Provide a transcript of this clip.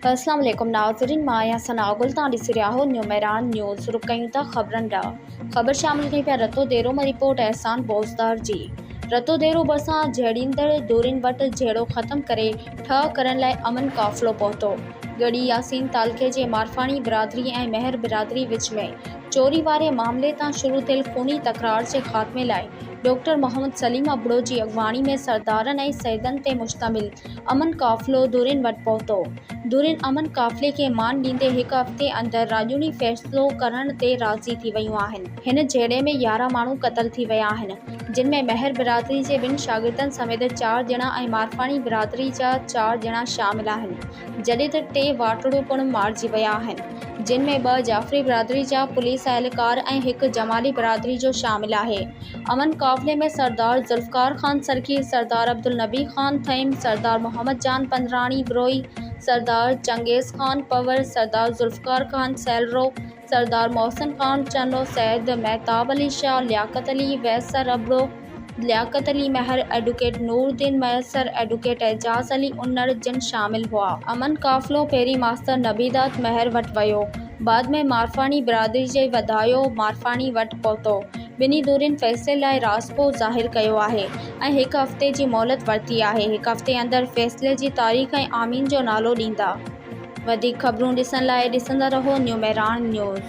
اسلام عليڪم ناظرين مان آهيان ثناء گل تان ڏسي رهيا آهو نيو مهراڻ نيوز رخ ڪيون ٿا خبرن ڏانهن خبر شامل ڪيون پيا رتو ديرو مان رپورٽ احسان بوزدار جي رتو ديرو ڀرسان جهيڙيندڙ ڌرين وٽ جهيڙو ختم ڪري ٺاهه ڪرڻ لاء امن قافلو پهتو ڳڙهي ياسين تعلقي جي مارفاڻي برادري ۽ مهر برادري وچ ۾ چوري واري معاملي تان شروع ٿيل خوني تڪرار جي خاتمي لاء ڊاڪٽر محمد سليم ابڙو جي اڳواڻي ۾ سردارن ۽ سيدن تي مشتمل امن قافلو ڌرين وٽ پهتو. ڌرين امن قافلي کي مان ڏيندي هڪ هفتي اندر راڄوڻي فيصلو ڪرڻ تي راضي ٿي ويون آهن. هن جهيڙي ۾ 11 ماڻهو قتل ٿي ويا آهن، جن ۾ مهر برادري جي ٻن شاگردن سميت چار ڄڻا ۽ مارفاڻي برادري جا چار ڄڻا شامل آهن. جڏهن ته ٽي واٽهڙو پڻ مارجي ويا آهن، جن ۾ ٻه جعفري برادري جا پوليس اهلڪار ۽ هڪ جمالي برادري جو شامل آهي. امن قافلي ۾ سردار ذوالفقار خان سرڪي، سردار عبدالنبي خان ٿهيم، سردار محمد جان پندراڻي بروهي، سردار چنگيز خان پنهور، سردار ذوالفقار خان سيلرو، سردار محسن خان چنو، سيد مهتاب علي شاهه، لياقت علي ويسر ابڙو، لياقت علي مهر، ايڊوڪيٽ نور الدين مهيسر، ايڊوڪيٽ اعجاز علي انڙ جن شامل هئا. امن قافلو پهرين ماستر نبي داد مهر وٽ ويو، بعد ۾ مارفاڻي برادري جي وڌايو مارفاڻي وٽ پهتو. ٻنهي ڌرين فيصلي لاء راضپو ظاهر ڪيو آهي ۽ هڪ هفتي جي مهلت ورتي آهي، هڪ هفتي اندر فيصلي جي تاريخ ۽ آمين جو نالو ڏيندا. وڌيڪ خبرون ڏسڻ لاء ڏسندا رهو نيو مهراڻ نيوز.